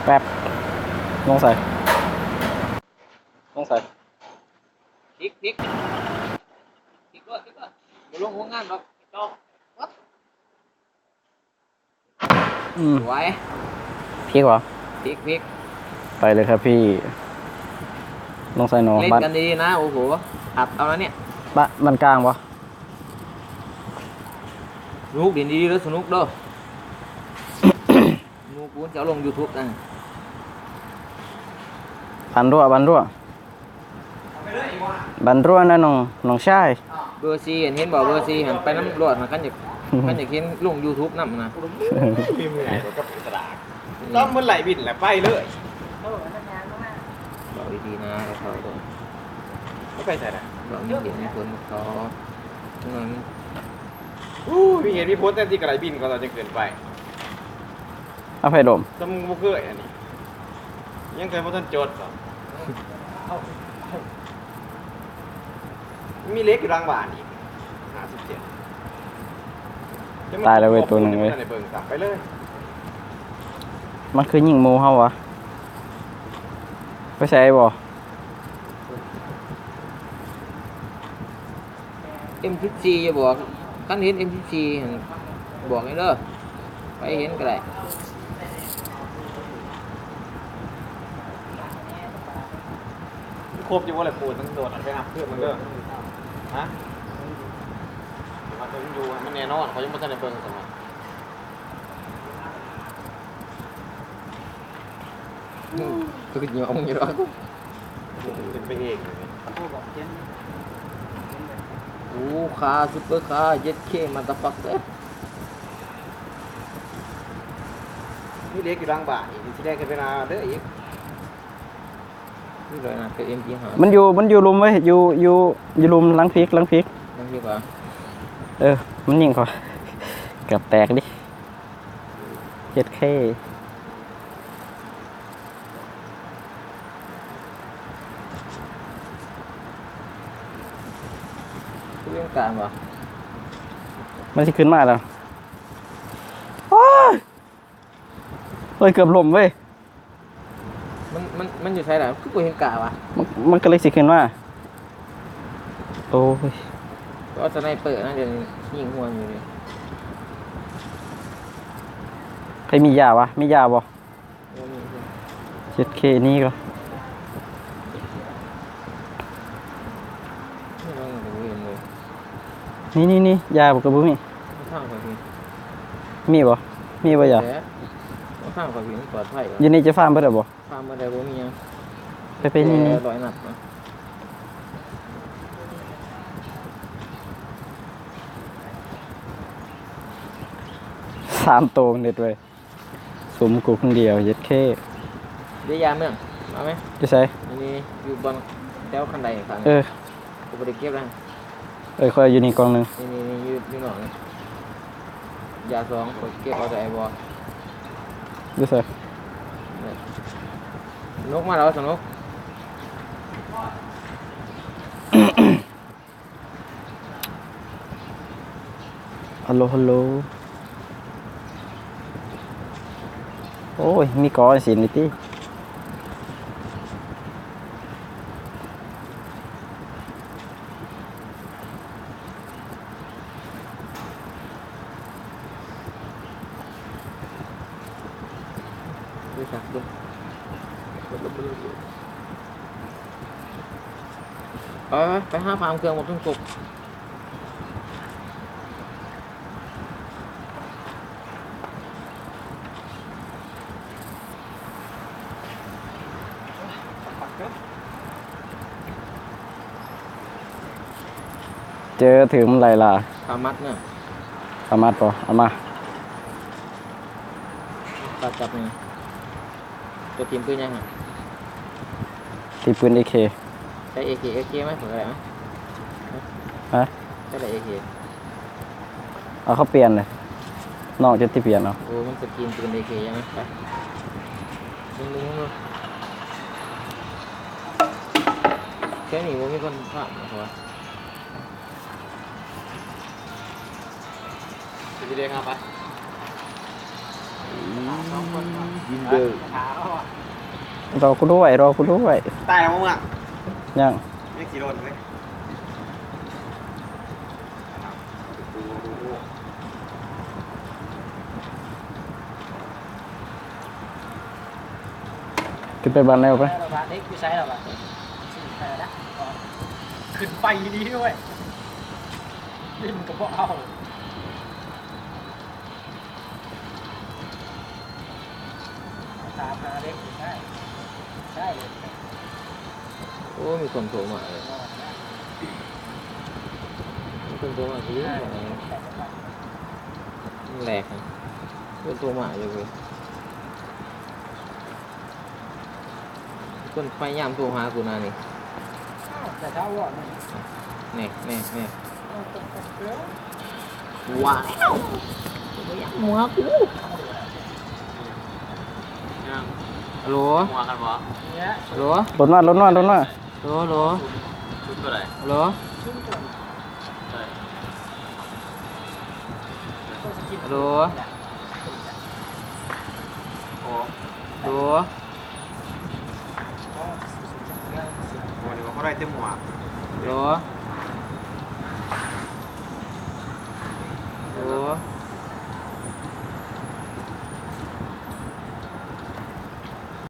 ແປັບ ລົງໃສ ລົງໃສ ພິກ ພິກ ພິກໂລດ ພິກໂລດ ບໍ່ລົງໂຮງງານດອກ ຈອກ ອືມ ສວຍ ພິກຫວາ? ພິກ ພິກ ໄປເລີຍຄັບພີ່ ລົງໃສ່ໜໍ ເຫຼັ້ນກັນດີໆນະ ໂອ້ໂຫ ອັດເອົາລະເນຍ ບ້ານ ບ້ານກາງບໍ່? ສະໜຸກ ຫຼິ້ນດີໆເດີ ສະໜຸກເດີ ໜູກູຈະເອົາລົງຢູທູບນະ ບັນຮົ່ວ ບັນຮົ່ວ ບັນຮົ່ວນະ ນ້ອງ ນ້ອງຊາຍ ເບີສີ່ ເຫັນບໍ່ ເບີສີ່ຫັ້ນ ໄປນຳຫຼວດຫັ້ນ ຄັນຢາກ ຄັນຢາກເຫັນລົງຢູທູບນຳນະ ມີເມື່ອຍບໍ່ກັບສະດາ ຕ້ອງມັນໄຫຼບິນແຫຼະ ໄປເລີຍ ເວົ້າດີໆນະ ເຂົາເດີ ເຂົາໄປໃສນະ ເວົ້າມີເຫດມີຜົນກັບເຂົາ ຈັກໜ້ອຍມັນ ອູ້ຍ ມີເຫດມີຜົນ ແທນທີ່ກະໄດ້ບິນ ເຂົາເຈົ້າຈຶ່ງຂຶ້ນໄປ ອະໄພດົມ ແຕ່ມຶງບໍ່ເຄີຍອັນນີ້ ຍັງເຄີຍບໍ່ທັນຈົດ ມີເຫຼັກຢູ່ຫຼັງບ້ານອີກ ຫ້າສິບເຈັດ ຕາຍແລ້ວເວີຍ ໂຕໜຶ່ງເວີຍ ຍັງບໍ່ທັນໄດ້ເບິ່ງຊ້ຳ ໄປເລີຍ ມັນຄືຍິງໝູເຮົາຫວາ? ໄປໃສບໍ່? ເອັມສິບສີ່ ຢ່າບອກ ຄັນເຫັນ ເອັມສິບສີ່ ຫັ້ນບອກແດ່ເດີ ໃຜເຫັນກະໄດ້ ຄົບຢູ່ບໍ່ລະ? ປູນມັນໂດດ ໄປນັບຄືນມັນເດີ ຮະ ມັນຢູ່ ມັນແນ່ນອນ ເຂົາຍັງບໍ່ທັນໄດ້ເບິ່ງຊ້ຳ. ຄືຍອມຢູ່ດອກ ເປັນພະເອກ ໂອ້ ຄາ ຊຸບເປີຄາ ເຈັດເຄ ມາເຕີຟັກເຕີ ມີເຫຼັກຢູ່ຫຼັງບ້ານອີກ ຊິໄດ້ຂຶ້ນໄປນາເດີອີກ ມັນຢູ່ ມັນຢູ່ລຸ່ມເວີຍ ຢູ່ ຢູ່ ຢູ່ລຸ່ມຫຼັງພິກ ຫຼັງພິກ ຫຼັງພິກຫວາ? ເອີ ມັນຍິງຂ້ອຍ ເກືອບແຕກເດ. ເຈັດເຄ ຄືວຽງການຫວາ? ມັນຊິຂຶ້ນມາແລ້ວ ໂອ້ຍ ໂອ້ຍ ເກືອບລົ້ມເວີຍ. ມັນ ມັນ ມັນຢູ່ໃສລະ? ຄືບໍ່ເຫັນກະຫວາ? ມັນ ມັນກະເລີຍຊິຂຶ້ນມາ. ໂອ້ຍ ກໍເອົາສະໄນເປີນະ ດຽວນີ້ຍິງຫົວຢູ່ນີ້. ໃຜມີຢາຫວາ? ມີຢາບໍ່? ບໍ່ມີ. ເຈັດເຄ ນີ້ກໍ ນີ້ ນີ້ ນີ້ ຢາກໍບໍ່ມີ. ທາງຂ້ອຍມີ. ມີບໍ່? ມີບໍ່ຢາ? ແຕ່ທາງຂ້ອຍມີ ມັນປອດໄພ. ຢູ່ນີ້ຈະຟາມເບິດແລ້ວບໍ່? ຟາມບໍ່ໄດ້ ບໍ່ມີຫຍັງ. ໄປ ໄປ ນີ້ ນີ້ ຮ້ອຍນັດນະ. ສາມໂຕເນັດເວີຍ. ສຸມກູຄົນດຽວ ເຢັດເຄ. ເດ ຢາເມືອງ ເອົາໄໝ? ຢູ່ໃສ? ນີ້ ຢູ່ບ່ອນແຖວຄັນໄດຂ້າງ. ເອີ ກໍບໍ່ໄດ້ເກັບນະ. ເອີ ຂ້ອຍຢູ່ນີ້ກ່ອງໜຶ່ງ. ນີ້ ນີ້ ນີ້ ຢູ່ ຢູ່ນອກນີ້. ຢາສອງ ຂ້ອຍເກັບເອົາແຕ່ໄອບໍ່. ຢູ່ໃສ? ນີ້ ນົກມາແລ້ວ ສະໜຸກ. ຮັລໂຫຼ ຮັລໂຫຼ. ໂອ້ຍ ມີກໍຊິນນີ້ຕິ. ໄປສັກເບິ່ງ. ເອີ ໄປຫາຟາມເຄື່ອງໝົດທຸກຄົນ. ເຈີຖືມັນໄລ່ລ່າ. ປາມັດເນາະ. ປາມັດບໍ່? ເອົາມາ. ປາຈັບນີ້. ຕົວທີມປືນຫຍັງຫັ້ນ? ທີມປືນເອເຄ. ໃຊ້ເອເຄ ເອເຄໄໝ? ເພິ່ນກໍໄດ້ມະ. ຮະ? ໃຊ້ໄດ້ເອເຄ. ເອົາ ເຂົາປ່ຽນເລີຍ. ນ້ອງຈະຕິປ່ຽນເອົາ. ໂອ້ ມັນສະກິນປືນເອເຄຫຍັງນະ. ໄປ. ເບິ່ງໆໆ. ແຖວນີ້ບໍ່ມີຄົນພາກເນາະ. ຊິເດງເອົາໄປ. ອືມ ວິນເດີ. ລໍກູດ້ວຍ ລໍກູດ້ວຍ. ຕາຍແລ້ວບໍ່ເມືອງ? ຍັງ. ຍັງຊິໂດນເວີຍ. ຂຶ້ນໄປບ້ານແລ້ວໄປ. ເດັກຢູ່ໃສລະວະ? ຂຶ້ນໄປດີໆເວີຍ. ຫຼິ້ນກະບໍ່ເອົາ. ຖາມຫາເດັກຢູ່ໃສ? ໃສ? ໂອ້ ມີຄົນໂທມາເລີຍ. ມີຄົນໂທມາຊິ ມັນແຫຼກນະ. ມີຄົນໂທມາຢູ່ເວີຍ. ຄົນພະຍາຍາມໂທຫາກູນະນີ້. ອ້າວ ແຕ່ເຊົ້າບໍ່? ນີ້ ນີ້ ນີ້ ວ້າວ ບໍ່ຢາກຫົວກູ. ຮາໂຫຼ ຫົວກັນບໍ່? ຮາໂຫຼ ລົດມາ ລົດມາ ລົດມາ. ໂຫຼ ໂຫຼ ຊຸດເທົ່າໃດ? ໂຫຼ ໂຫຼ ໂຫຼ ໂຫຼ ໂຫຼ.